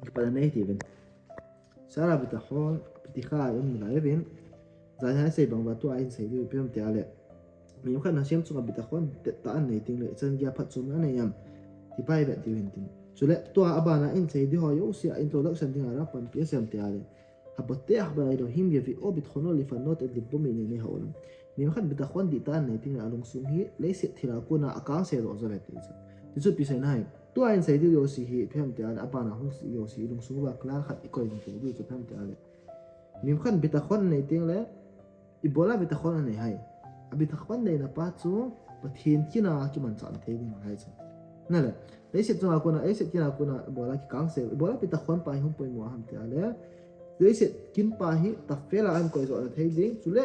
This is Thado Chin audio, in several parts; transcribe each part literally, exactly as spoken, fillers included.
Kipat anei tiuvin. Sara bitahon, piti kha um lai uvin. Zai hai sei bang va tua in sei diu ipi ham tia le. Mi khat na Hashem chunga bitahon, teta anei ting le, chan gia phat chom anei am. Ti pai vet diu hin tin. Chule, tua abana in sei diu ho jouse a introduction dinga ra panpi asem tia le. הבוטח באלוהים יביאו בטחונו לפנות את לבו מענייני העולם. Mi khat bitahon dihtah anei ting le alungsung hi, leiset thil a kona akang se doh jo le ti chu. Ti chu ipi seina ham. Tua in sei diu jouse hi, ipi ham tia le, abana hung sei jouse, ilungsung uva kila khat ikoi ding diu chu ipi ham tia le. Mi khat bitahon anei ting le, ibola bitahon anei ham. A bitahon neina pa chu Pathen kin a kimanchah thei ding ahi chu. Na le, leiset chunga kona, leiset kin a kona ibola kikang se, ibola bitahon pa hi hung poimo ham tia le. Leiset kin pa hi tafel a ahin koi jo na thei ding, chule,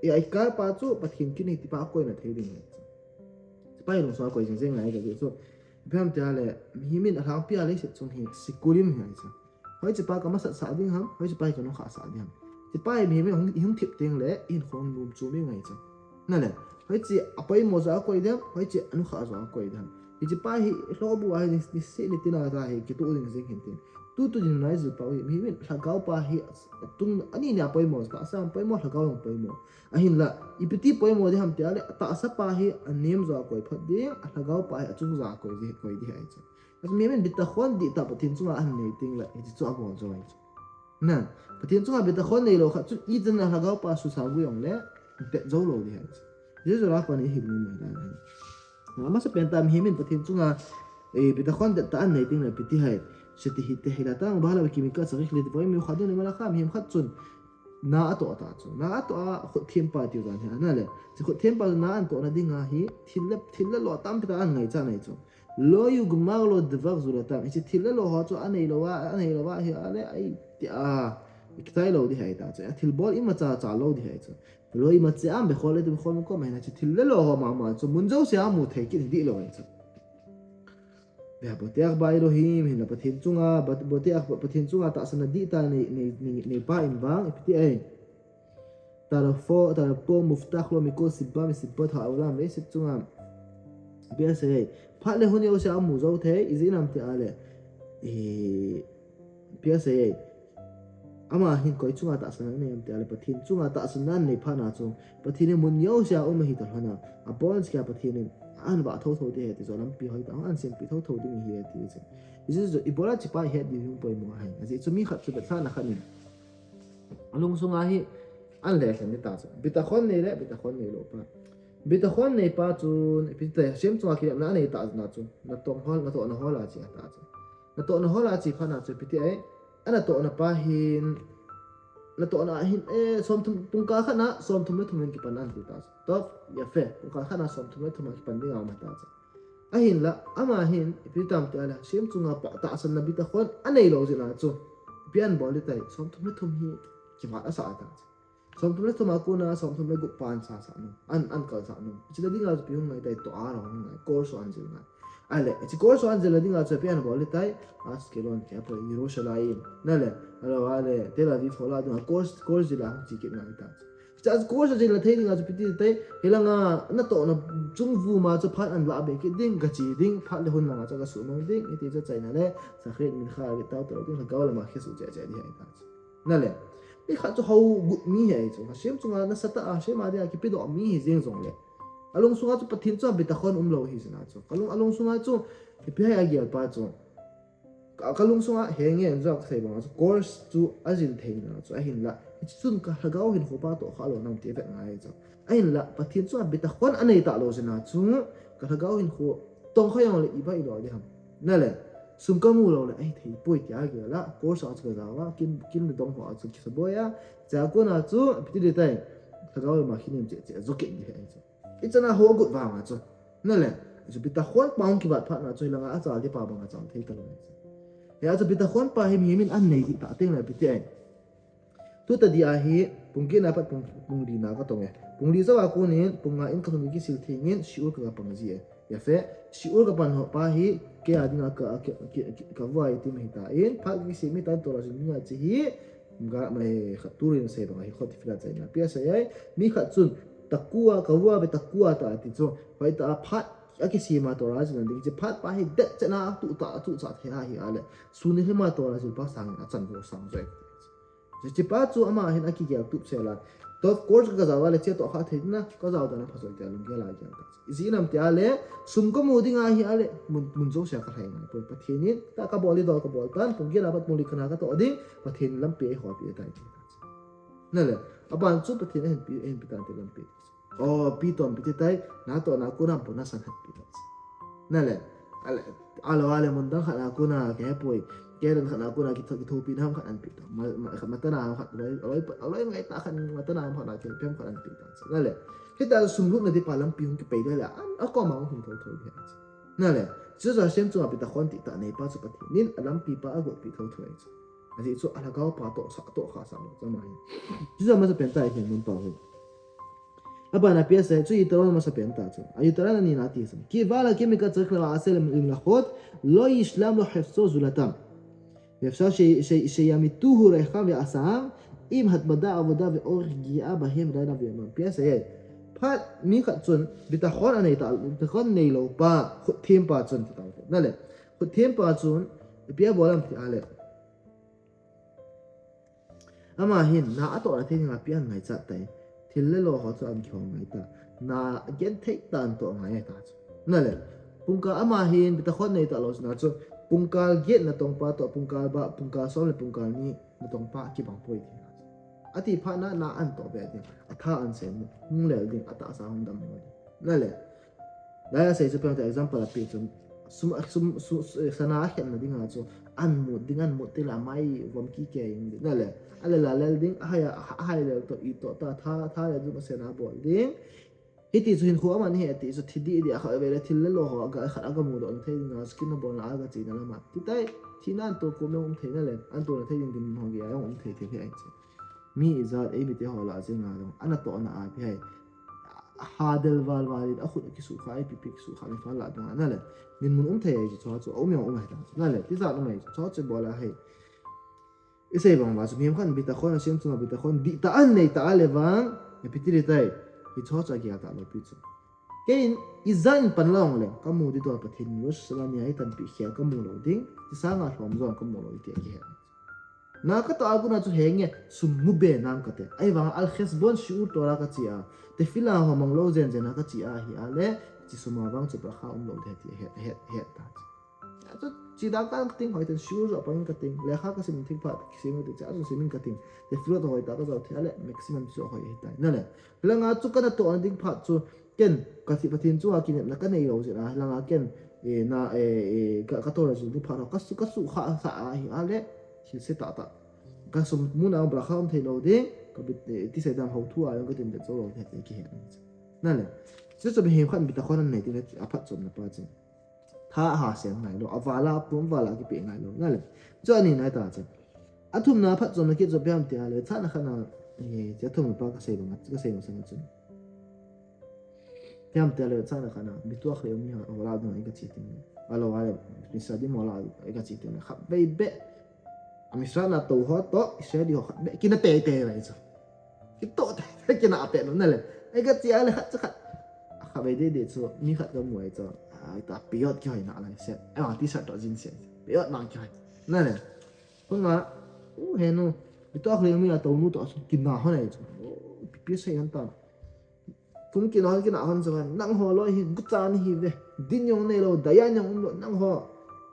e, ikal pa chu Pathen kin hi tipa koina thei ding ahi chu. Tipa hi lungsung a koi jing jing ngai ka chu. Ipi ham tia le, mihem in alhangpi a leiset chung hi sikulim ahi chu. Hoiche pa ka masat sah ding ham, hoiche pa hi ka nukha sah ding ham. Hiche pa hi mihem in hung, hung thip teng le, ihinkho hung nom chom ngai chu. Na le, hoiche a poimo jo a koi ding ham, hoiche a nukha jo a koi ding ham. Hiche pa hi lhobu a hi ni, niseh nitin a ta hi kitoh ding jing hin tin. Tutu din nai jil pa hi, mihem in lhagao pa hi tung ani ni a poimo jo, tahsa a poimo, lhagao a poimo. Ahinla, ipi ti poimo ding ham tia le, tahsa pa hi anem jo a koi phot ding, a lhagao pa hi achung jo a koi ding, koi ding ahi chu. Mihem in bitahon dihtah Pathen chunga ahin nei teng le, hiche chu abol jo ahi chu. Na, Pathen chunga bitahon neilou khat chu ijat a lhagao pa susa gu jong le, bet jou lou ding ahi chu. Jesu la koni hi ni ni la. Na, amasapen ta mihem in Pathen chunga, e, bitahon dihtah anei teng le ipi ti ham. שתהי תהילתם ובעלה בקמיקה צריך לדבוק מיוחדים למלאכה, mihem khat chun na atoh ta chu. Na atoh a khut them pa tiu dan hi, na le. Hiche khut them pa chu na atohna dinga hi, thil le, thil le lo tampi tah angaichat ahi chu. לא יגמר לו דבר זולתם. Hiche thil le lo ho chu anei lou a, anei lou a hi a le, ahi tia, kichai lou ding ahi ta chu. Thilbol imacha cha lou ding ahi chu. ולא יימצא עם בכל עת ובכל מקום. Ahin hiche thil le lo ho mama chu mun jouse a mu thei kit ding lou ahi chu. והבוטח באלוהים, hinla Pathen chunga, בוטח, Pathen chunga tahsanna dihtah nei, nei, nei, nei pa in vang, ipi ti ahi. טרפו, טרפו מובטח לו מכל סיבה מסיבות העולם, leiset chunga. Ipi asei, phat le hun jouse a mu jou thei, ijeh inem tia le. E, ipi asei, ama hin koi chunga tahsanna nei em tia le, Pathen chunga tahsanna nei phat na chu, Pathen in mun jouse a um ahi ta lhon a, abon cheh a Pathen in ahin vah thotho ding ahi ti chu, lampi hoitah ahin sempi thotho ding ahi ti chu. Ijeh chu, ibola hiche pa hi het diu hung poimo ahi. Ajeh chu mi khat chu vetlhahna khat in. Alungsung a hi, ahin lelhen ding ta chu. Bitahon nei le, bitahon neilou pa. Bitahon nei pa chun, ipi ti, Hashem chunga kinepna anei tah jeh a chu. Natoh hol, natohna hol a che ta chu. Natohna hol a che phat na chu ipi ti ahi, anatohna pa hin, natohna hin, e, somthum, pungkal khat na, somthum le thum in kipan in ati ta chu. Tov, yafe, pungkal khat na, somthum le thum a kipan ding a um ta chu. Ahinla, ama hin, ipi tam tia le, Hashem chunga pa, tahsanna bitahon anei lou jeh a chu. Ipi ahin bol ding tai, somthum le thum hi, kivat asah ta chu. Somthum le thum a kona, somthum le gup pa ahin sasah nom. Ahin, ahin kalsah nom. Hiche le dinga chu ipi hung ngai tai, Torah hung ngai, course ahin jil ngai. Ahile, hiche course ahin jilna dinga chu ipi ahin bol ding tai, Ashkelon, kei apoi, Yerushalayim. Na le, ahilou le, Tel Aviv ho lah dinga course, course jil a hung che kit ngai ta chu. Hiche course ajilna thei dinga chu ipi ti tai, hilanga, natohna chungvum a chu phat ahin lah be kit ding, gache ding, phat le hun langa chu gasuhmang ding, hiti chu achaina le, Shachrit, Mincha, Arvit tao talou ding, lhagao lama kisuh cheh cheh ding ahi ta chu. Na le, mi khat chu hao gut mi ahi chu, Hashem chunga nasatah a, Hashem a dinga kipedoh mi hi jeng jongle. Alungsunga chu Pathen chunga bitachon umlou ahi jeh a chu. Kalung, alungsunga chu, ipi ham agel pa chu. Ka, kalungsunga henge in jong kasei banga chu, course chu ajil theina chu, ahinla. Hiche chun ka lhagao hinkho pa toh khalou nam ti vet ngai chu. Ahinla, Pathen chunga bitachon anei talou jeh a chu, ka lhagao hinkho tongkha jongle iba ilo ding ham. Na le, sum kamu lou le, ahithei poi tia gel a, course a chu kajao a, kin, kin le dong ho a chu kisaboi a, chua kona chu, ipi ti ding tai, lhagao lama kinem cheh cheh, jo kit ding ahi chu. Ichan a hao agut vanga chu. Na le, chu bitachon pa hung kivat phat na chu, hilanga achal ding pa banga chal thei talou chu. Hia chu bitachon pa hi mihem in anei ding tah teng le ipi ti ahi. Tuta dia hi, pung get na pat pung, pung li na katong e. Pung li jou a konin, pung nga in kalhun kisil thei in, shiur ka, kapang ji e. Yafe, shiur kapan ho pa hi, kei a dinga ka, ka, ka, ka, kavui team ahi tan, phat kisem ahi tan, Torah jil dinga che hi, ga mai khat turin sei banga hi, khut tefillah chaina pia sei ai, mi khat chun, תקוע, קבוע ותקוע ta ati chu, hoitah a phat, Akisima Torah jil ding, hiche phat pa hi det chena atuh ta, atuh cha thei ahi ale. Sun nilhima Torah jil pa sang achan vo sang joi. Hiche pa chu ama hin akigel tup sela. Of course ka jao ale che to kha thei na, ka jao ta na pha joi te alunggel a gel ta. Ijeh inem tia le, sum kamu ding ahi ale, mun, mun jouse a kalhai ngai poi. Pathen in, ta kabol ding dol kabol tan, pung get a pat mun li khat na katoh ding, Pathen in lampi eihol pi tai. Nale, aban chu Pathen in ahin pi, ahin pi tan te lampi. O, pi ton pi te tai, natohna a kon a pon nasan het pi tai. Nale, ale, alo ale mun dang khat na kon a kei poi, kei dang khat na kon a kitho, kithopi na ham khat ahin pi ta. Ma, ma, khat matana ham khat, aloi, aloi, aloi ngai ta khat matana ham khat na kei pem khat ahin pi ta. Nale, hita sum lutna ding pa lampi hung kipei ding le, an, akoma hung thou thou hi. Nale, Jesu Hashem chunga bitachon dihtah nei pa chu Pathen in alampi pa agot pi thou thou ahi chu. Ajeh chu alhagao pa toh sa, toh kha sa lo chu ama hi. Jesu masa pen ta hi mun pa hi. Abana pi ase chu Yitron masa pen ta chu. A Yitron ani na ti sam. Ki vala ki mika chakla ase lim la khot lo yishlam lo hefso zulatam. ואפשר ש-, ש-, שימיתוהו רחם ואסם, עם התמדה עבודה ואורך גאה בהם לילה ויומם. Pi ase, phat mi khat chun, bitachon anei ta, bitachon nei lo pa, khut them pa chun, ti ta. Nale, khut them pa chun, ipi abol am ti ale. Ama hin, na atohna thei dinga pi ahin ngaichat tai. Thil le lo ho chu ahin kihong ngai ta. Na agenthei tah a atoh ngai ta chu. Nale, pungkal ama hin, bitachon nei ta lo chu na chu. Pungkal get natong pa toh, pungkal ba, pungkal som le pungkal ni natong pa kibang poi ti na chu. Ati phat na, na ahin toh be ding. Atha ahin sem, hung lel ding, atahsa hung dam ding. Nale. Lai asei chu pen example api chu. Sum, sum, su, su, sana akhenna dinga chu. Ahin mut ding, ahin mut tile amai vom kikei ding. Nale. Ale la lel ding, ahai a, ahai lel toh, itoh ta, tha, tha lel ding, asena bol ding. Hiti chu hinkho aman ahi ati chu thi didi a kha vele thil le lo ho a ga khat a ga mudoh na thei dinga skin na bol na a ga chena lama. Ti tai, thina ahin to ko me um thei nale, ahin to na thei ding din ho ge a jong um thei thei hi ahi chu. Mi ijat ei mite ho lah jeng a jong, ana tohna a pi hai. Ha del val val in a khut kisukha, ipi pi kisukha, mi fa lah dong a nale. Dinmun um thei ahi chu, chu, chu, um jong um ahi ta chu. Nale, tijat um ahi chu, chu, chu bol a hai. Isei bang uva chu, mihem khat in bitachon, Hashem chunga bitachon dihtah anei ta le vang, ipi ti ding tai, hiche chu agel tah lou pi chu. Kei in, ijat in pan lou le, kamu ding dol Pathen in Rosh Hashanah ni a hi tanpi khel kamu lou ding, ti sanga lhom jong kamu lou ding ti akihe. Na katoh a kon a chu henge, sum mu be nam kate. Ahivang al cheshbon shiur Torah kache a, tefillah ho mang lou jen jen a kache ahi a le, hiche sum a vang chu bracha um lou ding ti ahet, ahet, ahet ta. Chu, chi dang kating hoi ten shiur jo pang kating. Lekha kasim thei phat, kisim thei cha, chu sim kating. Tefillot hoi tah kajo thei le, maximum chu hoi ahi tai. Nale. Langa chu kana tohna ding phat chu, ken, kati Pathen chunga kinepna kanei lou jeh a, langa ken, e, na, e, e, ka, ka Torah jil ding phat ho, kasu, kasukha sa ahi a le, thil se tah tah. Kasum muna bracha um thei lou ding, ka bit, e, ti se dam ho thu a jong katin det jou lou ding ti kihe. Nale. Chu chu mihem khat in bitachon anei ding le, aphatchomna pa chu. Tha aha sem ngai lou, avala pum vala kipe ngai lou. Nale. Chu ani nai ta chu. Athumna phatchomna kit chu ipi ham ti a le, chana khat na, e, chu athumna pa kasei lou, kasei lou sang chu. Ipi ham ti a le, chana khat na, bitua khlem mi ho, avala dong a kache teng le. Alo a le, misradim ho lah a kache teng le. Khatvei beh. A misra nato ho toh, Israeli ho khatvei. Kina tei tei lai chu. Kitoh te, kina a pet nom nale. Ei kache a le khat chu khat. Khatvei dei dei chu, mi khat kamu ahi chu. Ai ta, peot kihoi na lai se. Ai, ti sa to jin se. Peot nang kihoi. Nale. Kunga, u he nu. Bitua khlem mi a tonu toh, kina ho nai chu. U, pi pi sei han ta. Kum kina ho, kina hon chu. Nangho loi hi, gucha nahi ve. Din jong nei lou, dayan jong um lou, nangho.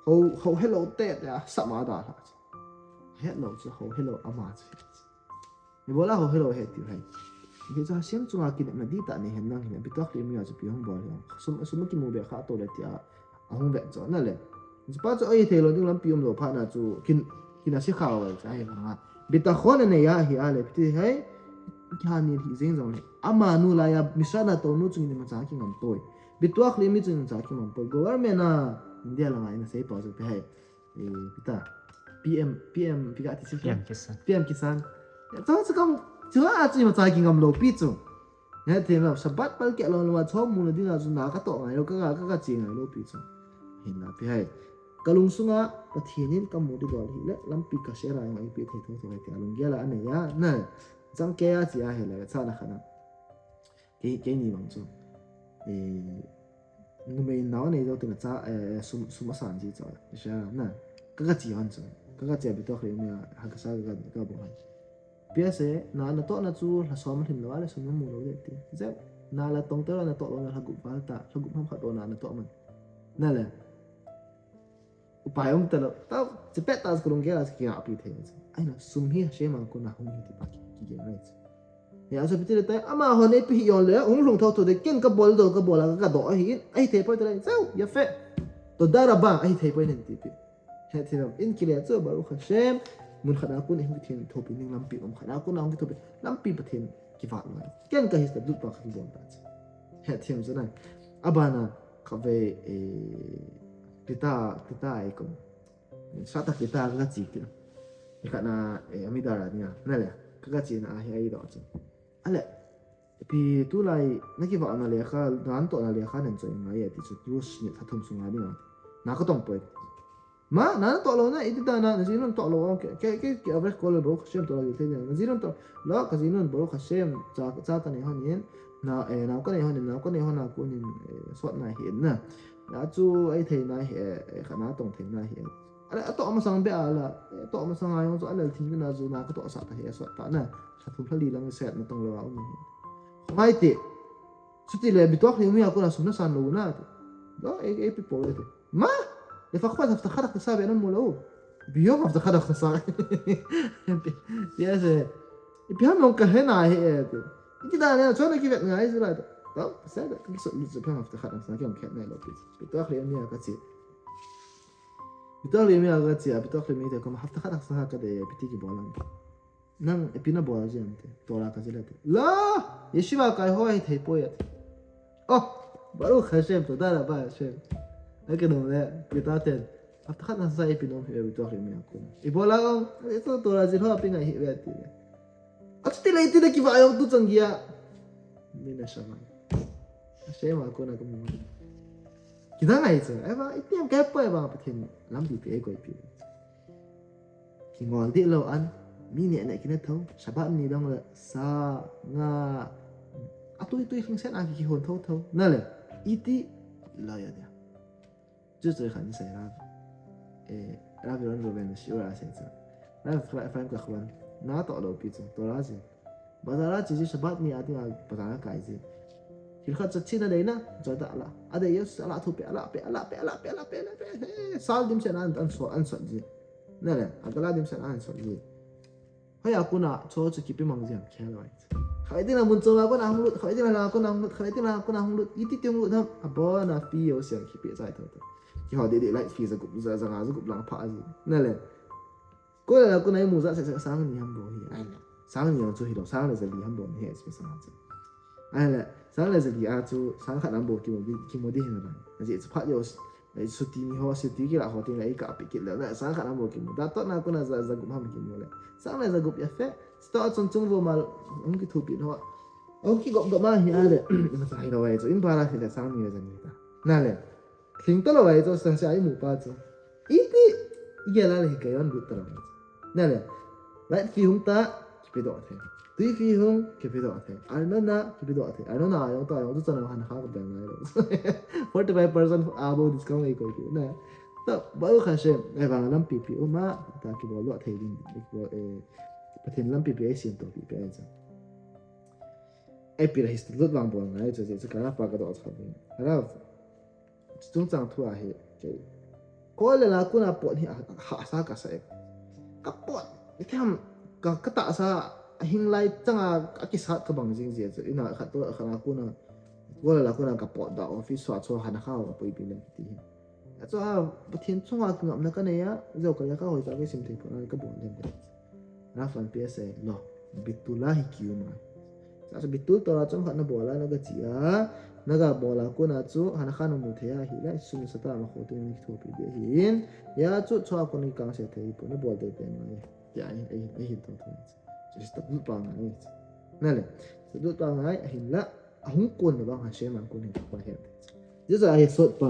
Ho, ho helou te, te, sama da la. Helou chu, ho helou ama chu. Ibola ho helou he ti hai. Hiche chu Hashem chunga kinepna dihtah nei hen lang hin, bitua khlem mi a chu ipi hung bol hi. Sum, sum kimu be kha to le ti a, ahung vet chu nale. Chupa chu ahithei lou ding lampi um lou phat na chu kin, kina se kha uva chu ahi vang a. Bitachon anei ahi a le, ipi ti hai, kihani hi jeng jong le. Amanu laiya, misra nato nu chun imacha kingam poi. Bitua khlem mi chun imacha kingam poi. Government a, India langa ina sei pa chu ipi hai. E, ipi ta, P M, P M, ipi kati chu? P M Kisan. P M Kisan. Chu, chu kam, chu a chu imacha kingam lou pi chu. Nge, thei ma, Shabbat pal keh lou lou a, chom muna dinga chu na katoh ngai lou, ka, ka, ka, kache ngai lou pi chu. Hinla ipi hai. Kalungsunga, Pathen in kamu ding dol hile, lampi kasei a jong ipi thei thou thou hai ti a lunggel a anei a, na. Chang kei a che ahi le, chana khat na. Kei, keini vang chu. E, numei nao nei jou teng a cha, eh, sum, sum asan ji chu. Sha na. Ka, ka chi hon chu. Ka, ka chi a Bitol Khalyumia, ha ka sa ka, ka bu hon. Ipi asei, na, natohna chu lha som lhin lou a le sum namu lou ding ti. Jeh, na la tong te lou natoh lou na lha gup val ta, lha gup ham khat lou na natoh man. Na le. Upai um ta lou. Ta, chi pet ta ka lung gel a ki nga pi thei. Ai na, sum hi Hashem a kona hung hi ti pa ki, ki gel nai. Ya, so piti le tai, ama hon ei pi hi yon le, hung lung thou thou de, ken ka bol do, ka bol a, ka do ahi, ahi thei poi te le, zau, ya fe. Toda rabah, ahi thei poi nen ti pi. Hethem, in kile chu, Baruch Hashem, mun khat a kon hung kithin thopi ning lampi, um khat a kon hung kithopi, lampi Pathen kivah ngai. Ken ka histabut pa ka kibon ta chu. Hethem chu na. Abana, ka ve, eh, kita, kita ai kon. Sa ta kita ka chi ti. Ni khat na, eh, amidara ni na. Na le, ka, ka chi na ahi ai do chu. Ale, pi tulai, na kivah na lekha, na natoh na lekha nen choi ngai ti chu, tu sni tha thum sunga ni na. Na ka tong poi. Ma, na natoh lou na, iti da na, na jinu natoh lou, ke, ke, ke, ke, average ko le Baruch Hashem toh la thei na. Na jinu natoh lou, ka jinu Baruch Hashem, cha, cha ka nei hon in, na, eh, nao ka nei hon in, nao ka nei hon a kon in, eh, sot na hi in na. Na chu ai thei na hi, eh, eh, kha na tong thei na hi. Ale, atoh masang be ala, eh, atoh masang a jong chu ale thim na chu na ka toh sa ta hi, eh, sot ta na. Sa thum lha li lang set na tong lou a um hi. Ngai ti. Chuti le, Bitol Khalyumia kona sum na san lou na ti. Lo, ei, ei pi po le ti. Ma? Lefakhod hafta khat ka sa ve na mu lou. Biyom hafta khat ka sa. Ti asei. Ipi ham long ka he na he e ti. Iti da ne, chon na ki vet ngai zu la ti. To, sa da, ki so, ki so hafta khat ka sa, ki hong khet na lou pi. Bitol Khalyumia ka chi. Bitol Khalyumia ka chi, a Bitol Khalyumia te ko hafta khat ka sa ka de, piti kibol lang. Nang, ipi na bol jeng te, Torah ka jih le te. La! Yeshiva kai ho ahi thei poi ati. Oh, Baruch Hashem, toda rabah Hashem. Ai ka nom le, kita ten. Hafta khat na sa ipi nom hi, Bitol Khalyumia kon. I bol a ong, i to Torah jih ho api ngai hi ve ati. Ati le, iti le kivah jong tu chang gia. Mina shama. Hashem a kona ka mu. Kita ngai chu, ai ba, iti am ka poi ba, Pathen lampi pe koi pi. Kingol dih lou an, mi neh neh kina tho, Shabbat ni dong le, sa, nga, a tui tui hing sen a ki, kihon tho tho. Na le, iti, lo ya dia. Chu chu khan sai ra. Eh, Rav Ron Roben shi ra sai chu. Rav Fra-, Ephraim Kakhwan, natoh lou pi chu, Torah jih. Bazar a che ji Shabbat ni a ding a bazar a kai ji. Thil khat cha china dei na, cha da la. A dei yo sa la thu pe, a la pe, a la pe, a la pe, a la pe, a la pe. He, sal dim sen an, an so, an so ji. Na le, a gala dim sen an so ji. Hoi a kona, cho chu kipe mang ji am khel vai. Khai ding la mun cho a kona hung lut, khai ding la kona hung lut, khai ding la kona hung lut. Iti ti hung lut ham, a bona pi yo siang kipe chai tho tho. Ki ho de de light fee za gup, za, za nga za gup lang pha ji. Na le. Ko la kona imu ja se se sang ni ham bol hi. Ai la. Sang ni jong chu hilou, sang le ja li ham bol hi, se sang chu. Ai la, sang le ja li a chu, sang khat ham bol kimu di, kimu di hin la. Aji chu phat yo, ai suti ni ho, suti kila ho tin la i ka pi kit la. Na sang khat ham bol kimu. Da to na kona ja, ja gup ham kimu le. Sang le ja gup ya fe. Sto a chung chung vo mal, hung kithopi no. Hung kigop gop ma hi a le. Ma sa hilou ai chu. In ba la hi le sang ni le ja ni ta. Na le. Thing ta lou ai chu, sa, sa imu pa chu. Iti, i gel a le hi ka yon lut ta lou ai chu. Na le, light fee hung ta, kipe doh thei. Tui fee hung, kipe doh thei. Arnona, kipe doh thei. Arnona a jong ta jong chu chan hana kha ka bel ngai lou. Forty-five percent abo discount ei koi pi. Na, ta, Baruch Hashem, ai vang lampi pi uma, ta kibol doh thei ding. Kibol, eh, Pathen lampi pi ei sem to pi pi ai chu. Ei pi la histabut vang bol ngai chu, chu ka pa ka doh cha pi. Rav, Chungchang thu ahi, kei. Ko le la kona pot hi a, a, hahsa ka sa e. Ka pot, i them, ka, ka tahsa, a hing lai changa, a kisat ka bang jing jia chu. Ina khat to, khat la kona, ko le la kona ka pot da office so a cho hana kha ka pui pi le ti hi. A cho a, Pathen chunga kingapna ka nei a, jo ka le ka hoi ta ka sim thei pon a ka bol dem ka. Rav an pi asei lo, bitul a hi kiu mai. Sa sa bitul Torah chomkhat na bol a, na ga chi a, na ga bol a kona chu, hana kha na mu thei a hi la, sum sa ta ma kho te ni kithopi de hin. Ya chu chua kona kang se thei pon na bol te te mai. Ya ai, ai, ai hin to to. Chu histabut pa ngai. Na le, histabut pa ngai, a hin la, a hung kon na bang Hashem a kon hin pa hen. Jesa ahi sot pa.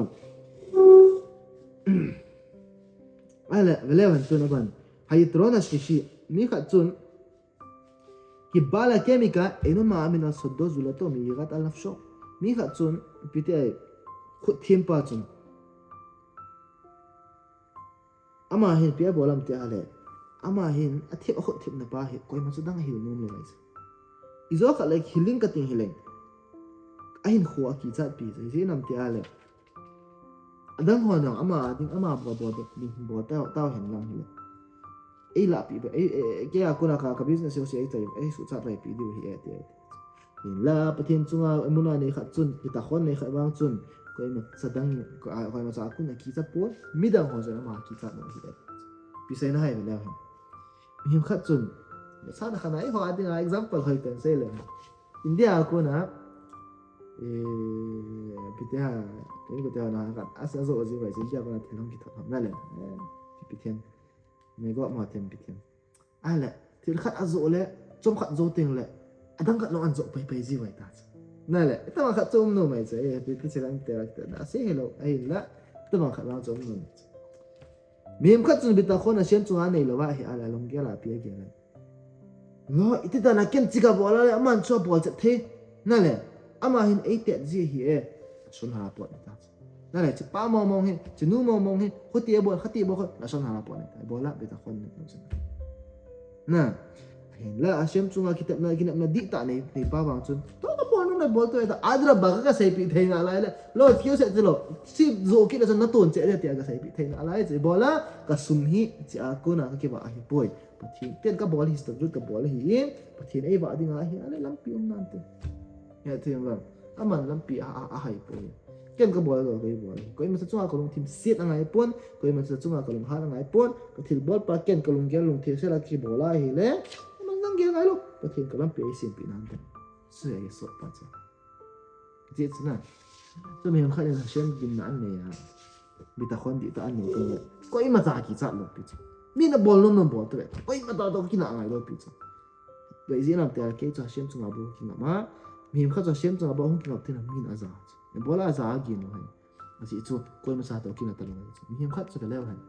Ai le, vele van tu na ban. Hayitron hashlishi, mi khat chun, kibal hakemika, eino ma'amin al sodo zulato mi'irat al nafsho. Mi khat chun, pi ti ai, Khut thempa chun, ama hin ipi abol ham tia le, ama hin athem, akhut themna pa hi koima cha dang ahil nom lou ahi. Ijou khat le hiling kating hileng, ahinkho akichat pi chu, ijeh inem tia le, adang ho jong ama ding, ama bol bol ding, ding bol tau, tau hen lang hile. Ei lahpi ba, ei, ei, ei, kei a kona ka, ka business jouse ei chai, ei suhchat laipi diu ahi e, ti, ti. Hinla, Pathen chunga emuna nei khat chun, bitakhon nei khat vang chun, koima cha dang, ko-, a, koima cha a kon akichat pon, midang ho chun ama kichat nom ahi e. Ipi seina ham ive leu hen. Mihem khat chun, sana khat a eiho a dinga example hoi pen sei le. India a kona, eh, ipi ti ham, ipi ti ham na khat, asa jo ji vai, India a kona thil hung kithot ham na le. Eh, ipi ti ham. Mei go ma them ipi ti ham. Ahile, thil khat ajo le, chomkhat jou teng le, adang khat jong ajo pai pai ji vai ta chu. Na le, itobang khat chu um nom ahi chu, eh, ti, ti chu lang te la te, na se hello, ahinla, itobang khat jong chu um nom ahi chu. Mihem khat chun bitakhon asem chunga nei lou ahi a le, alunggel a ipi agel le. Lo, iti dan a ken hiche kabol a le, aman chu abol chet thei. Na le, ama hin ei tet ji ahi e, asun ha pot ta chu. Na le, hiche pa mong mong hi, hiche nu mong mong hi, khuti abol, khati abol kho, asun ha pot ta. Bol a, bitakhon nei lou chu. Na, hinla, asem chunga kitepna, kinepna dihtah nei, nei pa vang chun. Toh kabol nom le bol to e ta, adraba ka, kaseipi thei nalai le. Lo, kio se ti lo, si jo kit le chun naton che de tia kaseipi thei nalai, che bol a, kasum hi, hiche a kona kakivah ahi poi. Pathen, ten kabol hi, history kabol ahi in, Pathen eivah dinga ahi a le, lampi um nante. He thim vang. Aman lampi a, a, ahai poi. Ken kabol lou kabol. Koima cha chunga kalungthim set angai pon, koima cha chunga kalunghan angai pon, kathilbol pa ken kalunggel lungthim set a kibol ahi le, aman lang gel ngai lou. Pathen kalampi eisem pi nante. Chu ahi sot pa chu. Ti chu na. Chu mihem khat in Hashem gimna anei a, bitakhon dihtah anei teng le, koima cha kichat lou pi chu. Mi nabol nom nom bol tave. Koima cha toh kinah ngai lou pi chu. Ijeh inem tia le kei chu Hashem chunga bou kingam a, mihem khat chu Hashem chunga bou hung kingam tin a min aja chu. Ibola aja agin u ham. Ajeh chu koima cha toh kinah talou chu. Mihem khat chu ka leu hen.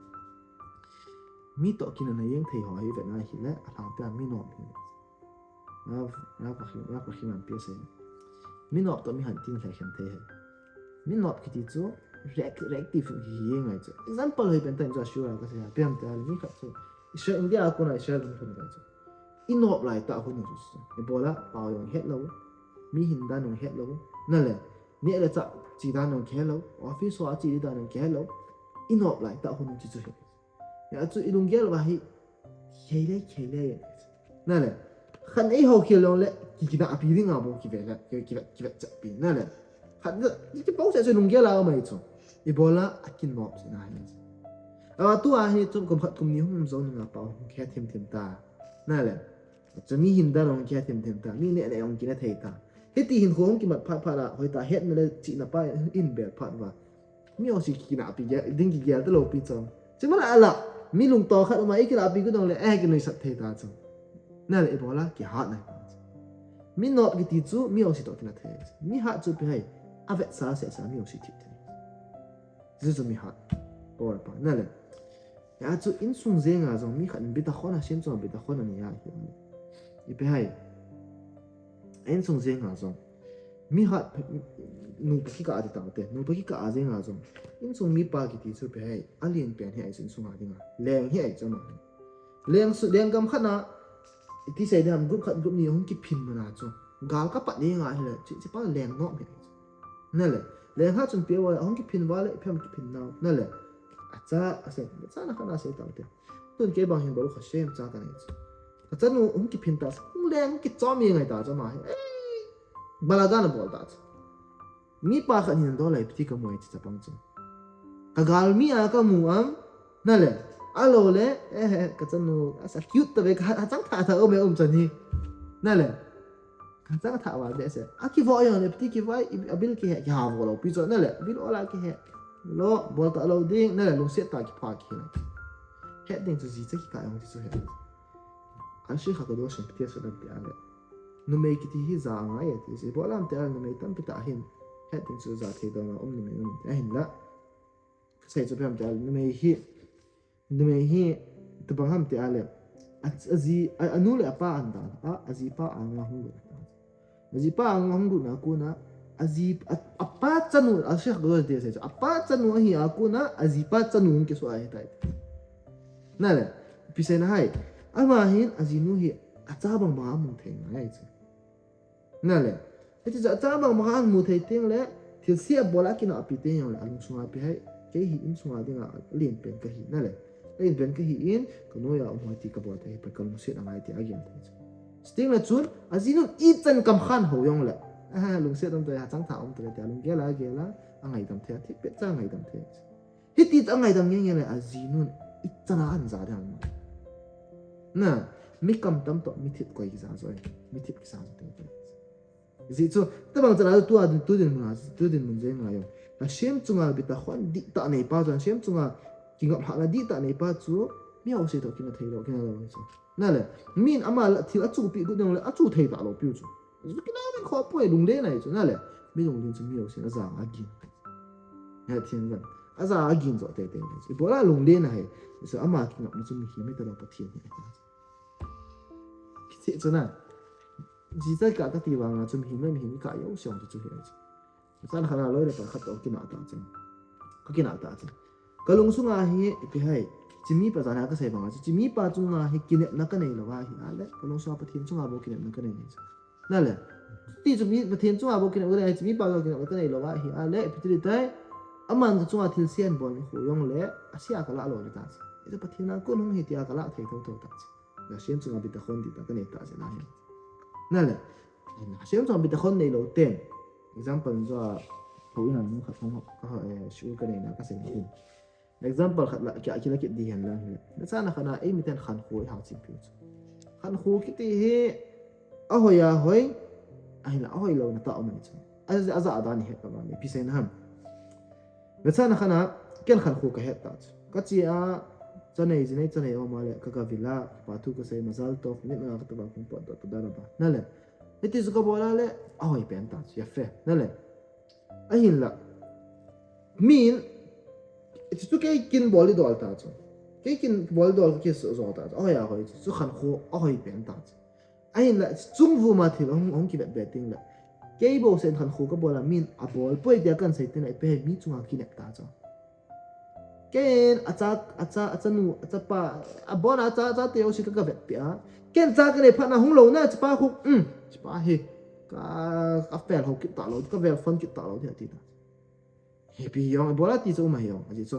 Mi toh kinah na jeng thei ho hi vet na hile, alhangpia mi nom hi. Rav, Rav Abraham, Rav Abraham in ipi asei. Mi nop toh mi han tin lhai khen thei ham. Mi nop kiti chu react-, reactive hi jeng ngai chu. Example hoi pen tah in Joshua kasei a, ipi ham tia le mi khat chu Israel, India a kona Israel hung lhun ngai chu. I nop lai tah hun chu. Ibola pao jong het lou. Mi hin dan jong het lou. Na le, neh le chah che dan jong kihe lou. Office ho a che dan jong kihe lou. I nop lai tah hun chu chu hi. Hia chu i lunggel uva hi, khei le, khei le. Na le, khat eiho khel jong le, ki, kinahpi dinga bou kive le, ki, ki, kive chat pi. Na le, khat, ki, ki pau se chu lunggel a um ahi chu. Ibola, akinop se na hi. Atua hi chu kum khat kum ni hung um jou nunga pao hung khe thim thim ta. Na le, chu mi hin dan hung khe thim thim ta. Mi neh neh hung kina thei ta. Hiti hin kho hung kimat phat phat a, hoitah hetna le chihna pa in bel phat uva. Mi jouse kinahpi gel, ding kigel talou pi chu. Chuma la ala, mi lungto khat uma, i kinahpi gu dong le, eh, kinuisat thei ta chu. Na le ibola, kihat nai ta chu. Mi nop kiti chu, mi jouse toh kinah thei. Mi hat chu ipi ham, avetsah seh seh, mi jouse thip thei. Chu chu mi hat. Power pa, na le. Hia chu insung jenga jong, mi khat in bitakhon a, Hashem chunga bitakhon anei a hi. Ipi ham. Insung jenga jong. Mi hat, nupa kikah a ti tau te, nupa kikah a jenga jong. Insung mipa kiti chu ipi ham, alen pen hi ahi chu insung a dinga. Leng hi ahi chu ama. Leng su, lenggam khat na, iti sei ding ham, group khat group ni hung kiphin mana chu. Gal kapat ni nga hile, chi, chi pa leng nom hi ahi chu. Na le, leng hat chun pia uva le, hung kiphin uva le, ipi ham kiphin nau. Na le, acha, asei, acha na khat na sei tau te. Tun kei bang hin Baruch Hashem cha kanei chu. Kachanu hung kiphin ta, hung leng kichom ngai ta chu ama hi. Eh, balagan abol ta chu. Mipa khat hin dol lai piti kamu ahi chu chapang chu. Kagalmi a kamu am, na le, alo le, eh, eh, kachanu, asa cute ta ve, ka, hachang tha tha um e um chan hi. Na le, hachang tha va behseh. Akivo jong le, piti kivo, i, abil kihe, kiha vo lou pi chu, na le, abil ola kihe. Lo, bol talou ding, na le, lungset tah a kipha kihe. Het ding chu ji cha kikah jong chu het. Anshe HaKadosh in piti asun am tia le. Numei kiti hi ja angai e ti. Ibola ham tia le numei tampi tah hin. Het ding chu ja thei dong a um numei um. Ahinla. Kasei chu ipi ham tia le numei hi. Numei hi. Tobang ham tia le. A, aji, a, anu le apa ahin dan. A, ajipa anga hung lut. Ajipa anga hung lutna kona. aji, a, apa chanu, a Sheikh Ghazali te asei chu, apa chanu ahi a kona, ajipa chanu hung kisoh ahitai. Nale, ipi seina ham. Ama hin ajinu hi acha bang bang amu thei ngai chu. Nale. Hichu acha bang bang amu thei teng le, thilse abol a kinahpi teng jongle, alungsunga ipi ham. Kei hi insunga dinga alen pen kahi. Nale. Alen pen kahi in, kanoiya um hoi ti kabol thei, pa kalungset angai ti agel thei chu. Chuteng le chun, ajinun ichan kam khan ho jongle. Aha, lungset um tale, hachang tha um tale, ti alunggel a agel a, angaidam thei, thipbeh cha angaidam thei. Hiti chu angaidam nge nge le ajinun ichan a ahin ja ding ham. Na, mi kamtam toh mi thip koi kija jo, mi thip kija jo te te. Ajeh chu, tabang chan a tu a din, tu dinmun a, tu dinmun jeng a jong. Hashem chunga bitakhon dihtah neipa chu, Hashem chunga kingap lhahna dihtah neipa chu, mi ho se toh kina thei lou, kina lou chu. Nale, min ama la thil achupi got jongle, achu thei talou piu chu. Chu kinah min kho poi, lunglen ahi chu, nale. Mi lunglen chu mi ho sen aja agin. Hethem uvin. Aja agin jo te te. Ibola lunglen ahi. Chu ama kingapna chu mihem hitalou, Pathen hi. Kiche chu na. Jijai ka kati vanga chu mihem le mihem ikah jouse chu chu hi chu. Chan khat a loi le pa khat toh kinah ta chu. Ka kinah ta chu. Kalungsunga hi ipi ham. Chimipa jana kasei banga chu. Chimipa chunga hi kinepna kanei lou ahi a le. Kalungsunga Pathen chunga bou kinepna kanei chu. Nale. Ti chu mi Pathen chunga bou kinepna kanei, chimipa chunga kinepna kanei lou ahi a le. Ipi ti tai. Aman kachunga thilse ahin bol nikho jongle, ase a kalah lou le ta chu. Hichu Pathen a kon hung hi tia kalah thei thotho ta chu. Hashem chunga bitakhon dihtah kanei ta chu na hi. Nale. Hashem chunga bitakhon neilou ten. Example jo a, houin a nung khat hung, eh, shiur kaneina kasei hin. Example khat la, kia kila kit ding hen lang hi. Nachan a khat a, eimiten khankho iha chim piu chu. Khankho kiti hi, ahoi ahoi, ahinla ahoi louna tah um ahi chu. Aja, aja dan ihet ta vang, ipi seina ham. Nachan a khat a, ken khankho kahet ta chu. Kache a, chanei jinei, chanei um a le, ka, kagavil a, kipa thu kasei, mazal tov, nit na kata vang kong pot, toda rabah. Nale. Hiti chu kabol a le, ahoi pen ta chu, yafe. Nale. Ahinla. Min, chu kei kin bol didol ta chu. Kei kin bol didol kei so, so ta chu. Ahoi ahoi chu. Chu khankho ahoi pen ta chu. Ahinla, chungvum a thil hung, hung kivet be teng le. Kei bou sen khankho kabol a min abol poi tia kahin sei teng le, ipi ham mi chunga kinep ta chu. Ken acha, acha, achanu, achapa, abon a acha, achate jouse ka, kavetpi a. Ken cha kanei phat na hung louna, chapa khu, um, chapa hi. Ka, kafel ho kit talou, kavel fon kit talou, ti, ti ta. Ipi jong, ibola ti chu um ahi jong, ajeh chu.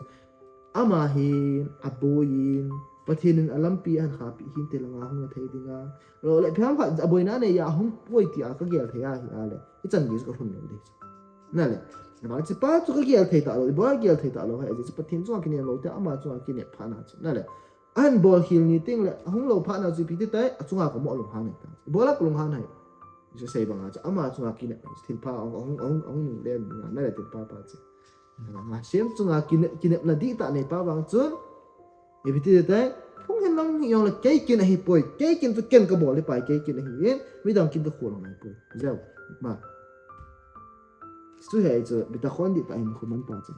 Ama hin, aboiyin, Pathen in alampi ahin khahpi hinte langa hung na thei dinga. Lou le, phiam khat, aboina nei a hung poi tia kagel thei ahi a le. Ichan gei chu kalhun lou ding chu. Nale. Ama chu pa chu kagel thei talou, ibola gel thei talou, ajeh chu Pathen chunga kinem lou te, ama chunga kinep phat na chu. Nale. Ahin bol khel ni teng le, ahung lou phat na chu ipi ti tai, achunga kamoh lunghan ahi ta. Ibola kalunghan ham. Chu sei banga chu, ama chunga kinep, thilpha ahung, ahung, ahung, ahung le, nale thilpha pa chu. Hashem chunga kine-, kinepna dihtah neipa vang chun, ipi ti tai, hung hen lang hi jongle kei kin ahi poi, kei kin chu ken kabol le pai, kei kin ahi in, midang kin kakholou ngai poi. Jao, ma. Chu hi chu, bitakhon dihtah hinkho man pa chu.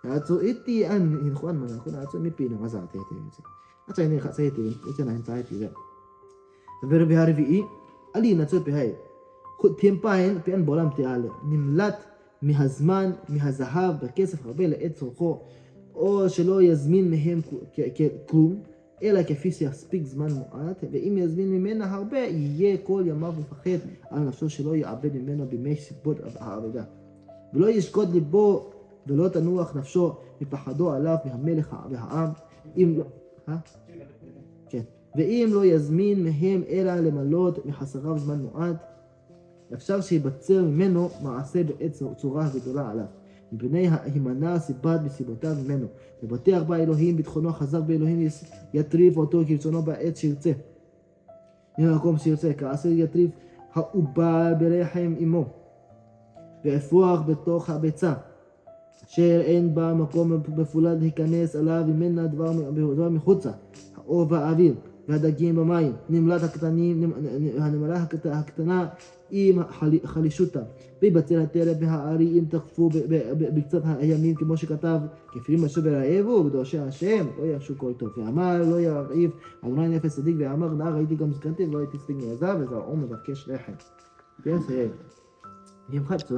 Hichu iti a hinkho aman a khu na chu, mipi nang aja te te chu. Achaina khat sei te, achaina hin chai ti le. Verse harvi'i, alina chu ipi ham. Khut thempa in, ipi ahin bol ham ti a le. Nimlat, מהזמן, מהזהב, בכסף הרבה לעת צורכו, או שלא יזמין מהם כ-, כ-, כ-, כלום, אלא כפי שיספיק זמן מועט, ואם יזמין ממנה הרבה, יהיה כל ימיו מפחד על נפשו שלא יאבד ממנו בימי סיבות העבודה. ולא ישקוט ליבו, ולא תנוח נפשו מפחדו עליו מהמלך והעם, אם לא, אה? כן. ואם לא יזמין מהם אלא למלא מחסריו זמן מועט, אפשר שייבצר ממנו מעשה בעת צרה גדולה עליו, מפני הימנע סיבת מסיבותיו ממנו, ובוטח באלוהים, בטחונו חזק באלוהים, יטריף אותו כרצונו בעת שירצה, ממקום שירצה, כאשר יטריף העובר ברחם אמו, ואפרוח בתוך הביצה, אשר אין בה מקום מפולד להיכנס אליו ממנה דבר, דבר מחוצה, העוף והאוויר, והדגים במים, נמלט הקטנים, הנמלה הקט-, הקטנה עם חלי-, חלישותה, ויבצר הטרף והארי אם תכפו ב-, ב-, ב-, בקצת הימים, כמו שכתב, כפרי משהו ברעב הוא, בדורשי השם, לא ירשו כל טוב. ואמר, לא ירעיף אדוני נפש צדיק, ואמר, נער הייתי גם זקנתי, ולא הייתי צדיק נעזב, וזרעו מבקש לחם. Yes, hey. Him khat chu.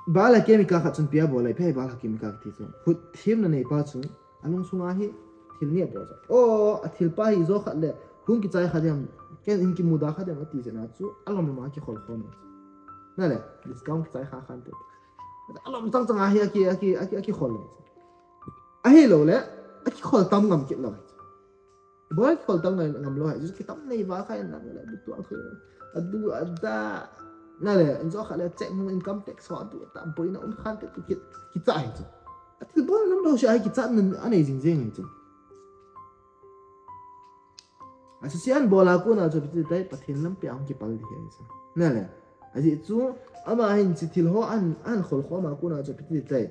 Bala kemika khat chun pia bol lai, phe bala kemika kiti chu. Hut thim na nei pa chun, alung sunga hi thil ni bol chu. O, a thil pa hi jo khat le, hung kichai khat em, ken in kimuda khat em ati jena chu, alom lama kikhol khom. Na le, discount kichai kha khan te. Alom chang chang a hi aki, aki, aki, aki khol le. Ahi lo le, aki khol tam ngam kit lo. Bol khol tam ngai ngam lo hai, jus ki tam nei va khai nang le, bu tuang khu. Adu, ada. Na le, in jo kha le, check mu income tax ho adu, ta boi na um khan te tu kit, kicha hai chu. A thil bol nam lo shi ai kicha nan, anei jing jing hai chu. A su sian bol a kuna chu piti tai, Pathen lam pe ang kipal di hai chu. Na le, a ji chu, ama hin chi thil ho an, an khol khom a kuna chu piti tai.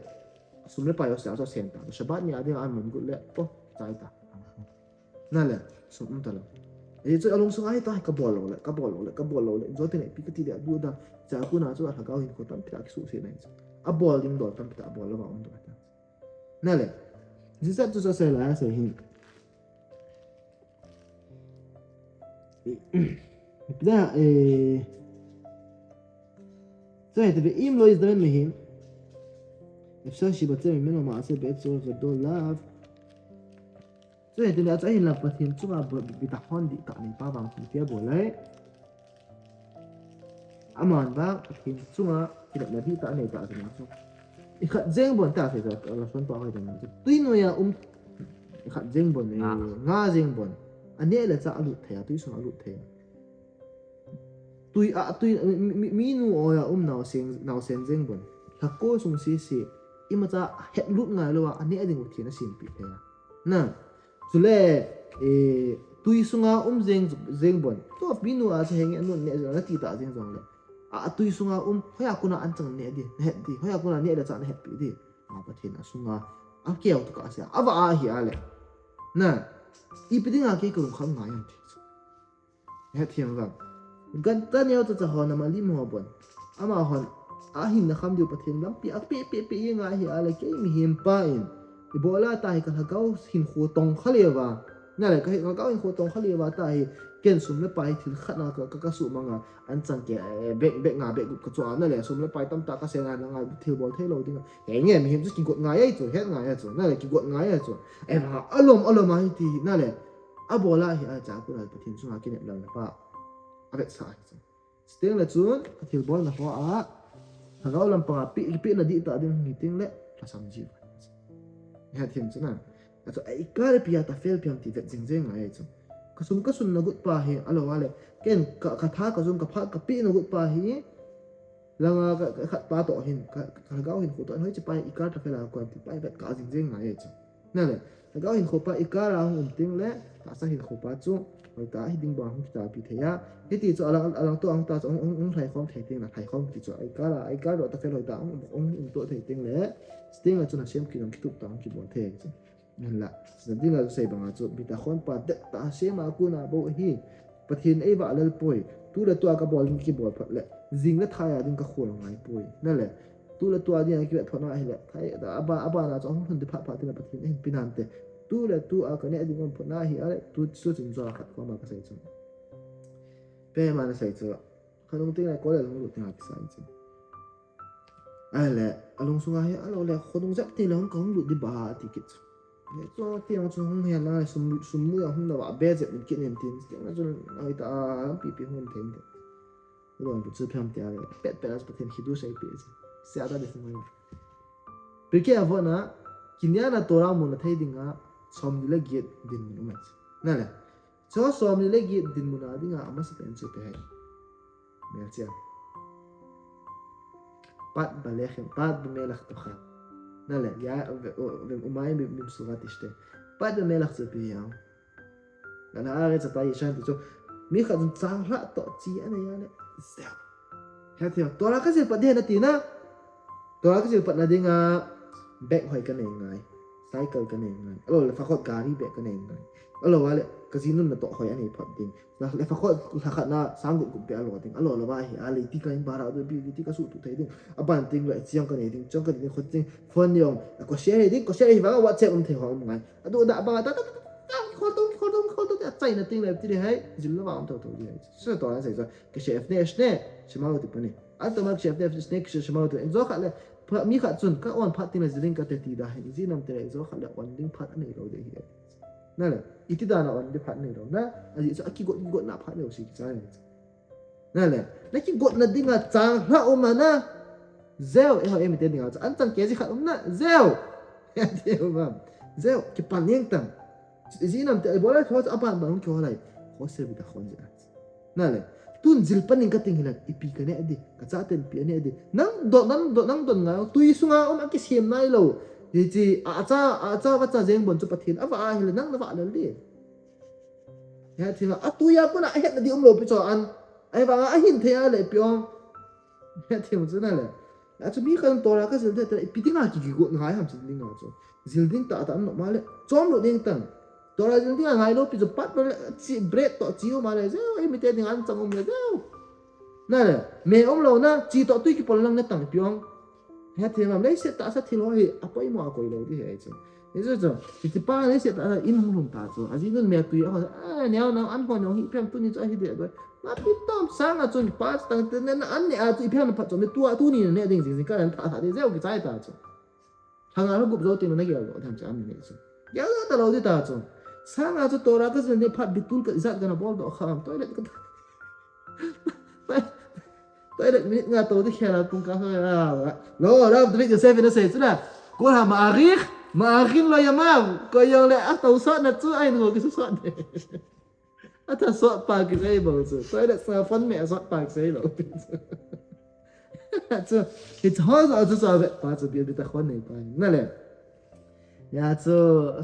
Sum le pai ho sia chu sen ta. Shabbat ni a ding an mun gut le, oh, chai ta. Na le, sum um ta lo. Ei chu alung sunga hi ta ka bol lo le, ka bol lo le, ka bol lo le. Jo te nei pi ka ti le adu da. Cha ku na chu a lhagao hin ko tam pila ki su se nei chu. A bol ding dol tam pila a bol lo ba um do ta. Na le. Ji sa chu sa se la se hin. Da, eh. Sa te be im lo is da men hin. Efsa shi ba te men ma se be so ka do love. Chu hiti le, a chu ahinla Pathen chunga bo-, bitahon dihtah nei pa vang chu tia bol lai. Aman vang Pathen chunga kinepna dihtah nei ta jing chu. I khat jeng bon ta se ta, la son pa hoi ta chu. Tui noiya um, i khat jeng bon, eh, nga jeng bon. A neh le chah a lut thei a, tui sunga a lut thei a. Tui a, tui, mi, mi, minu oiya um naosen, naosen jeng bon. Lhakol sung sese, imacha het lut ngai lou a, a neh ding u Pathen a sempi thei a. Na, chule, eh, tui sunga um jeng, jeng bon. Tof minu a se henge nun ne jeng, na ti ta jeng jong le. A, a tui sunga um, hoiya kuna an chang ne di, na het di, hoiya kuna ne le cha na het pi di. A Pathen a sunga, a keu tu ka se, a va a hi a le. Na, ipi dinga kei ka lungkham ngai am ti. Hethem vang. Ganta neo cha cha hon ama lim ho bon. Ama hon. A hinna kham diu Pathen lampi a pe, pe, pe, i ngai hi a le kei mihem pa in. I bol a ta hi ka lhagao hinkho tong kha le va. Na le ka hi lhagao hinkho tong kha le va ta hi. Ken sum le pai thil khat na ka, ka, ka su manga. An chang ke, eh, bek, bek nga, bek gup ka chu a. Na le sum le pai tam ta ka se ngai na ngai thil bol thei lo ding. He nge mihem chu kigot ngai ai chu, het ngai ai chu. Na le kigot ngai ai chu. E ma, alom, alom a hi ti, na le. A bol a hi a cha ku na Pathen chunga kinep lang pa. A vet sa hi chu. Steng le chun, a thil bol na ho a. Lhagao lampang a pi, pi na dihtah ding hi ting le, lhasam ji. Hethem chu na. A chu, a ikar pi a ta fel piam ti vet jing jing ngai chu. Ka sum, ka sum na gut pa hi, a lo a le. Ken, ka, ka tha, ka sum, ka pha, ka pi na gut pa hi. Langa ka, ka khat pa toh hin, ka, ka lhagao hinkho toh hin, hoi chi pa hi ikar ta fel a kuan ti pa hi vet ka jing jing ngai chu. Na le, lhagao hinkho pa ikar a hung um ting le, tahsa hinkho pa chu, hoi ta hi ding bang hung kita pi thei a. Hiti chu alang, alang toh hung ta chu, hung, hung, hung lhai khom thei ting la, lhai khom ti chu, ikar a, ikar toh ta fel hoi ta, hung, hung um toh thei ting le, sting la chu na sem ki long ki tup ta hung ki bol thei chu. Ngan la, sa ding la sei banga chu, bitahon pa det ta sem a kuna bo hi. Pathen ei va lel poi. Tu le tu a ka bol ding ki bol phat le. Jing le thai a ding ka khol ngai poi. Na le. Tu le tu a ding ki vet thona hi le. Thai da aba, aba na chu hung hun di phat phat ti le Pathen ei hin pinan te. Tu le tu a ka ne ding um phat na hi a le. Tu su chin jo khat ko ma ka sei chu. Pe ma na sei chu. Khanung ting le ko le hung lu ting a ki sa chu. Ahile, alung sunga hi, alo le, khodung jep ti le hung ka hung lut di ba ti kit chu. He chu ti ang chu hung hian lang le sum, sum mu ya hung na ba be jep min kit nen tin. Ti ang chu hoi ta, pi pi hung thei te. Lo bu chu phiam te ale, pet pet as Pathen khi du sei pi chu. Sia da de sung. Pirke avona, kinia na Torah mun na thei dinga, som ni le giet din mun umai. Na le, Cho som ni le giet dinmun a dinga amasapen chu pe hai. Melchia. Pat balechem, pat bamelach tochel. Na le, ya, ve, o, ve, umai bim, bim suga tishte. Pat bamelach chu pe yang. Na na are chata yishan tu chu. Mi khat chun chang hla to chi ane ya le. Zeu. He thei, Torah ka zil pat ding na ti na. Torah ka zil pat na dinga, bag hoi ka nei ngai. Cycle ka nei ngai. Alo le fakhot gari bag ka nei ngai. Alo le ka zinun na to hoi anei phat ding. Na le fakhot la khat na sang gup gup pe alo ding. Alo le va hi a le ti ka in bara do bi ti ka su tu thei ding. A ban ting le chiang ka nei ding, chiang ka nei ding khot ding. Phone yong, ko share ding, ko share hi va WhatsApp um thei ho um ngai. Adu da ba da da da da. Khol tong, khol tong, khol tong. Chai na ting le ti le hai. Zil le va um tho tho di hai. Sa Torah sai sa. Ka share ne, shne. Shema ti pa ni. An tama kisem te snake kisem mau tu. Eng jo khat le, pha, mi khat chun, ka on phat tin le zil ding kate ti da hin. Iji nam te le, eng jo khat le on ding phat anei lou ding ahi. Na le, iti dan a on ding phat nei lou na. Aji chu a kigot, kigot na phat nei lou si kichai. Na le, na kigot na ding a chang hla um a na. Zeu, eiho eimi te ding a chu. An chang kei ji khat um na, zeu. Ti um am. Zeu, kipan leng tang. Iji nam te, ai bol lai, tho chu aban ban hung kiho lai. Khosia bitakhon ji a. Na le, tun zil pan ning ka ting hi le, ipi ka neh di, ka chaten ipi a neh di. Nang don, nang don, nang don ngai, tui sunga um a kisem nai lou. Hichi, a, acha, acha vacha jeng bon chu Pathen a vah a hi le, nang na vah lel di. He thima, a tui a puna a hetna di um lou pi cho an. Ahivanga a hin thei a le ipi ong. He thima chu na le. A chu mi kan Torah ka zil thei te, ipi dinga ki, kigot ngai ham chu dinga chu. Zil ding tah tah an nom a le, chom lou ding tang. Torah zil ding a ngai lou pi chu pat le, chi bread toh chi um a le, zeu, eimi te ding an chang um le, zeu. Na le, me um lou na, chi toh tui kipol lang na tang ipi ong. He thima, leiset tah sa thil ho hi, a poimo a koi lou di he chu. Hichu chu, hiti pa leiset tah sa in hung lhung ta chu. Aji nun me tui a ho, a, neo na, an ho neo hi, ipi ham tuni chu ahi de doi. Ma pi tom sang a chun, pa tang te ne, na an ne a chu, ipi ham na phat chom le, tua, tuni ne ding jing jing ka an tha tha de, zeu kichai ta chu. Lhanga lha gup jou tin na gel doh tham cha am ni chu. Gel doh ta lou di ta chu. Sanga chu Torah ka zil ni phat bitul ka ijat ka na bol doh kham toilet ka. Toilet minute nga to di khela tung ka kha la. Lo, Rav David Yosef na sei chu na. Ko ha ma'arich, ma'arich lo yamav. Ko yong le a to sot na chu ai ngo ki sot. A tha sot pa kisei bou chu. Toilet sa phone me a sot pa kisei lou. Chu, hiche ho chu, chu, chu, ve, pa chu, bi, bitakhon nei pa. Na le. Ya chu,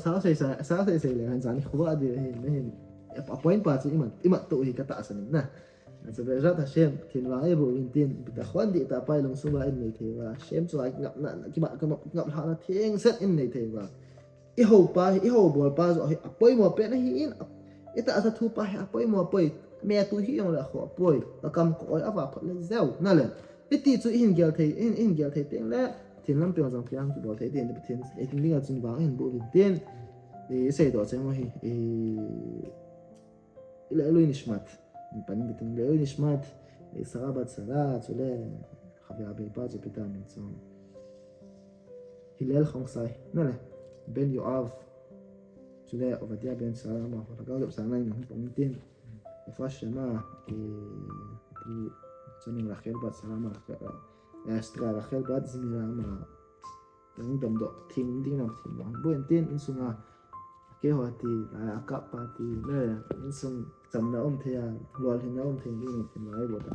sao sei, sao, sao sei sei le, han jan khu a di, hin, hin. A point pa chu, imat, imat to hi ka tahsan na. Chu, Be'ezrat Hashem, thinlhang eiboh uvin tin, bitakhon dihtah pa i lungsung uva in nei thei uva. Hashem chu a ngapna, kiba, ngap, ngap lhahna thengset in nei thei uva. I houpa hi, i houbol pa joh hi, a poimo pen ahi in, a, i tahsa thu pa hi, a poimo poi, me tu hi jong le a kho a poi, ka kam ka oi a va phot le zeu, na le. Hiti chu i hin gel thei, i hin, i hin gel thei teng le, thinlam peng jong kiang kibol thei teng le, thin, i thin ding a chun vang i hin bu vin tin, i sei doh cheng u hi, i, Le'ilui Nishmat. Pan bitin Le'ilui Nishmat. Sara bat Sara, chule, Javier Bey pa chu pi ta min chu. Hillel Khongsai, na le. Ben Yoav. Chule, Ovadia ben Sara ma, Lhagao Lep Sara in hung pang tin. Refuah Shlema, eh, pi, chun Rachel bat Sara ma, Esther Rachel bat Zimira ma. Tang damdoh thim ding nam thim vang. Buin tin insunga keiho ti, lai a kap pa ti, le insung chamna um thei a, lolhinna um thei ding nam thim vang ei bol ta.